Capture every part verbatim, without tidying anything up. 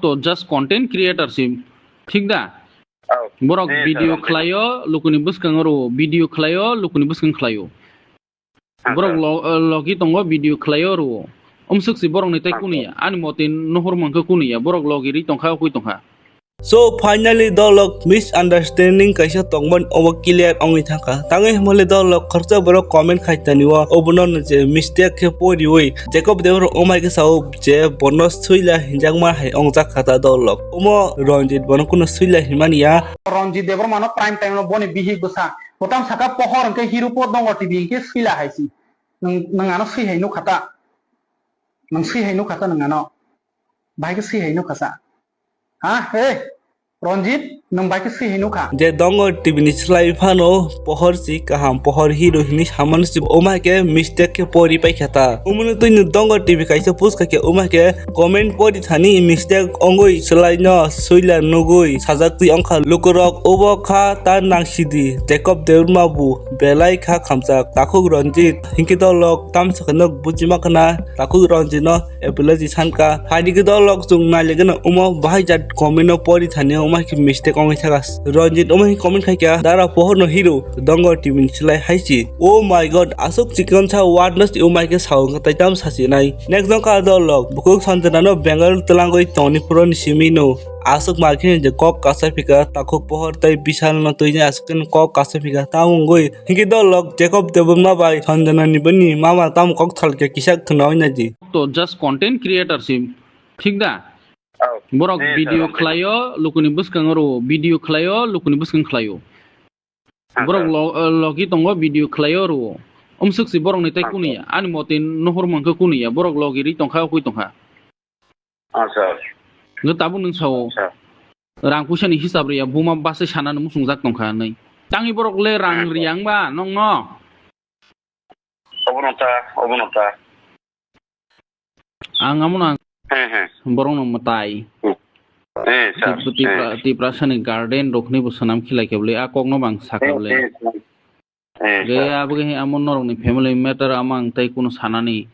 To just content creator si, thik da? Oh. Borok eh, video khlaio, lukuni bwskango rwo, video khlaio, lukuni bwskang khlaio. Borok lo-, eh, logi tongo, video khlaio rwo. Umswk si borokni tei kunu ya, ani motwi nuhur mankha kunu ya, borok logi ri tongkha, okwi tongkha. So finally dolok misunderstanding kaisa tongmani obo clear ongwi thangkha. Tangwi hwnmale dolok khoroksa borok comment khaitani o obono je mistake khe poriwi Jacob Debbarma omai khe sao je bono suila hinjakma hai ongjak kha ta dolok. Omo Ranjit bono kuno suila hinmani ya. Ranjit Debbarma no prime time no boni bihik bwsa. Kotam saka pohor hwnkhe hero po dongo T V hwnkhe suila hai si. Nwng, nwng ano sui hai nukha ta. Nwng sui hai nukha ta nwng ano. Bahai khe sui hai nukha sa. Ha? Hey! Ranjit, nwng bai khe sui hai nukha. Je dongo T V ni slai phano pohor si kaham, pohor hero hini samano si omai khe mistake khe pori paikha ta. Umuni twi nwng dongo T V kaisa post kha khe omai khe comment pori thani mistake ongwi slai no suila nugwi sajak twi ongkha lukurok obo kha ta nangsidi Jacob Debbarma bu belai kha khamjak takhuk Ranjit hinkhe dolok tamsa khe nok buchima khna takhuk Ranjit no apology sanka. Haini khe dolok chwng nailigwno omo bahai jat comment no pori thani omo hai khe mistake ongwi thaka. Ranjit omo hai comment khaikha, dara pohor no hero, dongo T V ni slai hai si. Oh my God, aswk chikonsa word no si omo hai khe sao wngkha tai tamo sachi nai. Next jongkha dolok, bukhuk Sanjana no Bengal twlangwi tongni phuru ni simi no. Aswk ma khe je kok kasai phika, takhuk pohor tei Bishal no twi aswk khe kok kasai phika. Tamo wngwi hinkhe dolok Jacob Debbarma bai Sanjana ni bini mama tamo kok thal khe kisa khwna oi nai di. To just content creator si, thik da? Oh. Borok eh, video sir, khlaio, lukuni bwskango rwo, video khlaio, lukuni bwskang khlaio. Ah, borok sir. Lo-, eh, logi tongo, video khlaio rwo. Umswk si borokni tei ah, kunu sir. Ya, ani motwi nuhur mankha kunu ya, borok logi ri tongkha, okwi tongkha. Ah, sir. Nw tabuk nwng sao. Sir. Rang puisa ni hisab riya, buma bwsai sana no muchungjak tongkha hinwi. Tangwi borok le rang hmm, riya wngba nokno? Obono ta, obono ta. Ang amo nang. He, he. Borok no mwtai. Hmm. Eh, sir. Tip-, Tipra-, eh. Tiprasa ni guardian rok ni bo swnam khilai khe bwle, a kok no bang sakha eh, bwle. Eh, sir. Eh, ge sir. Abo ge amo norok ni family matter amo ang tai kuno sanani.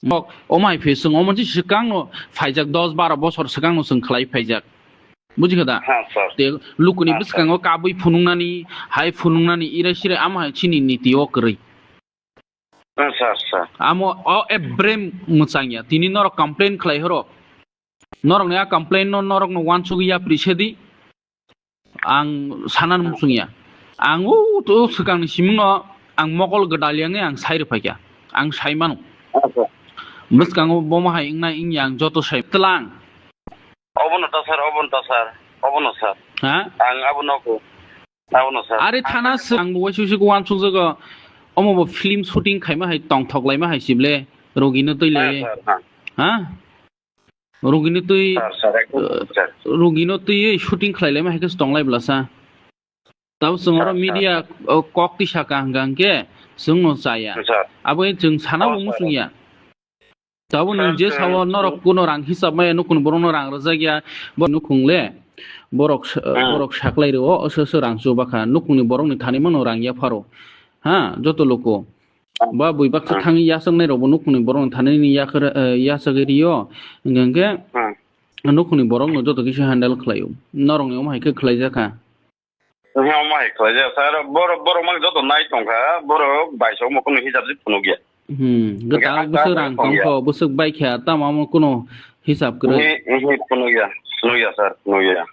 Mok, o mai phi swng, o monsi swkang no phaijak dos baro bosor swkang no swng khlai phaijak. Buji kha da? Ha, sir. Te lukuni ha, sir. Bwskango kabui phunuknani, hai phunuknani, irai sirai amo hai chini niti o kwrwi. Ha, sir, sir. Amo o ebrem mwchangya. Tini norok complain khlai horo. Norokni a complain no norokno uansugwi yapri sedi. Ang sanan muchungya. Ang o to swkangni simingno ang mokol gwdal yangwi ang sai rwphaikha. Ang sai mano. Acha. Bwskango bomo hai wngnai wngya ang joto sai tlang. Obono ta sir, obono ta sir, obono sir. Ha? Ang abono ko. Abono sir. Are thana ang bo waisi waisi ko uansukjago. Omo bo film shooting khaima hai tongthok laima hai sible rogino twi lai. Ha, sir, ha. Ha? Rugini twi, sir, sir, ekdom, eh, sir. Rugino twi shooting khlai laima hai khe se tong lai bwlasa. Tamo chwng oro sir, sir, media, sir. O, kok twi saka hwnkha hwnkhe chwng no chaya. Sir. Abo chwng sana oh, bo sir. Muchung ya. Tabo sir, nwng je sir. Sao norok kuno rang hisab maya nukun borok no rang rwjak ya bo nukung le borok s-, hmm. Borok saklai rwo oso oso rang chuba kha nukung ni borok ni thani mano rang ya pharo ha joto loko. Ba bui baksa thangwi yasaknai rokbo nukhungni borokno thanini yakar, eh, yasagwi rio, hwnkhe, hwnkhe nukhungni borokno joto kisa handle khlaio. Norokni omo hai khe khlaijakha. Omo hai khlaijak, sir. Borok, borok mang joto nai tongkha, borok baisok mo kunu hisab se phunukya. Hmm, hwnkhe gata ang bwswk rang tongkha, bwswk baikha, tamo omo kunu hisab kwrwi. Ehe, ehe, phunukya, phunukya, sir, phunukya.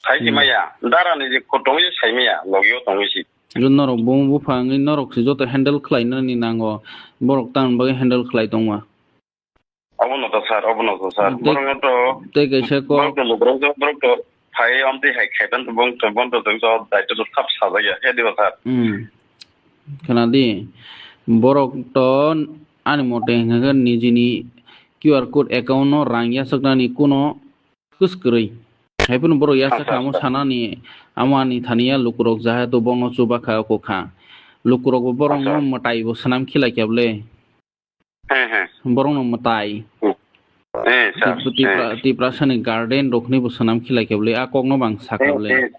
Sai si maya, dara ni je kotong je sai maya, logio tongwi si. Norok bung bupha wngwi norok se joto handle khlai nani nango, borok tamni bagwi handle khlai tongma. Obono to sir, obono to sir. Tei, borok to, tei kaisa kok. Borok to lukurok to, borok to phai amtwi hai khaiban to bong to, bong to tong to daito to thap sajak ya, he diba sir? Hmm. Khna di, borok to ani mote hwnkhe nijini Q R code account no rang yasaknani kuno Kwskwrwi. Haiphano borok yasa kha amo sanani, amo ani thani ya lukurok jaha to bono chuba kha, oko kha. Lukurok bo borokno mwtai bo swnam khilai khe bwle. Borokno mwtai. Tip-, Tipra-, Tiprasani guardian rokni bo swnam khilai khe bwle. A kokno bang sakha bwle.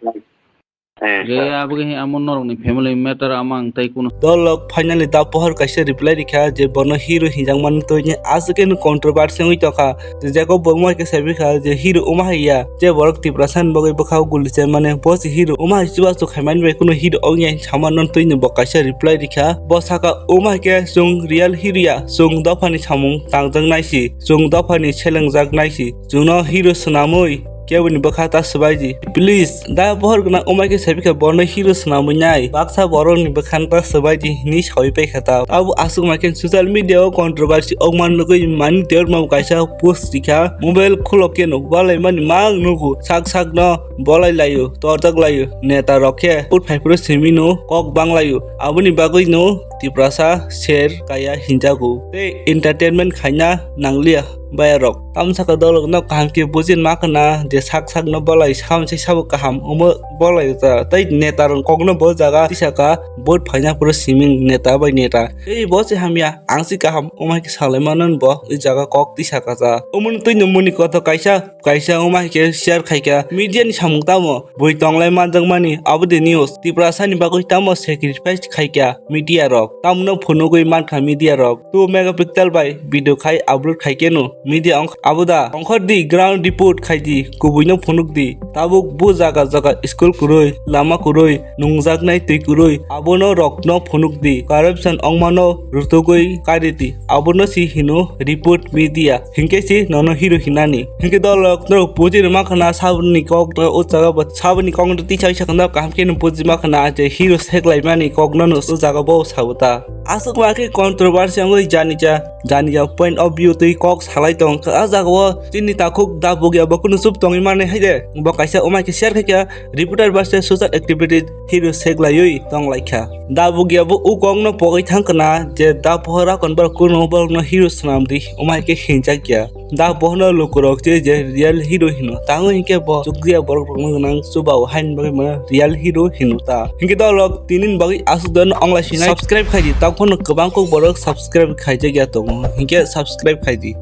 Eh, Ge sir. Aboni amo norokni family matter amang tei kuno. Dolok finally da pohor kaisa reply rikha je bono hero hinjakmani twi ni aswk khe no controversy wngwi tongkha. Je Jacob bo wngma khe saipikha je hero wngma hai ya, je borok Tiprasa ni bagwi bwkhao guli chenmani, bo se hero wngma hai chubachu khaimani bai kuno hero wngya hinwi sama non twi ni bo kaisa reply rikha. Bo saka wngma hai khe chwng real hero ya, chwng dophani samung tangjaknai si, chwng dophani selengjak nai si, chwngno hero swnamwi keboni bwkha ta swbai di. Please, da bohor gwnang wngma khe saipikha bono hero swnamwi nai. Baksa borokni bwkha ta swbai di hinwi sawi paikha ta. Abo aswk ma khe social media o controversy wngma nugwi mani deor ma kaisa post rikha. Mobile khulok khe no balaimani mang nugo. Sak sak no bolai laio, torjak laio. Neta rok khe ut phaiphuru simi no kok bang laio. Aboni bagwi no Tiprasa ser kaya hinjago. Tei entertainment khaina nangliya. Bayarok tamsaka dolokno kaham khe bujin ma khna je sak sakno bolai samse sabo kaham omo bolai ta tei neta rok kokno bo jaga tisaka vote phaina phuru siming neta bai neta tei bo se hamya ang se kaham omo hai khe salai mano bo e jaga kok tisaka ja omo twi no muni kotho kaisa kaisa omo hai khe share khaikha media ni samung tamo bui tonglai manjakmani abo de news Tiprasa ni bagwi tamo sacrifice khaikha media rok tamno phunugwi mankha media rok two megapixel bai video khai upload khai keno media ongkha abo da ongkhor di ground report khai di kubui no phunuk di tabuk bo jaga jaga school kwrwi lama kwrwi nungjaknai twi kwrwi abono rok no phunuk di corruption ongmano rutugwi kari di abono si hino report media hinkhe si nono hero hinani hinkhe dolok norok buji rwma khana saboni kok o jaga bo saboni kok no tisa kisa khana kaham khe no buji ma khana je hero seklaimani kok no o jaga bo sabo ta. Aswk ma khe controversy wngwi jani ja, jani ja point of view twi kok salai tong kha. A jaga o chini takhuk da bugya bo kunu chup tongwi mani hai de. Bo kaisa omai khe share khai kha, reporter ba se social activity hero seklaiwi tong lai kha. Da bugya bo u kok no pogwi thang khna je da pohor akon borok kunu borok no hero swnam di omai khe hinjak ya. Da bohno lukurok je je real hero hino. Tango hinkhe bo chukdiya borok rokno gwnang chubao haini bagwi mano real hero hino ta. Hinkhe dolok tinin bagwi aswk don onglai sinai subscribe khai di. Tabuk phano kwbang kok borok subscribe khaijak ya tongo. Hinkhe subscribe khai di.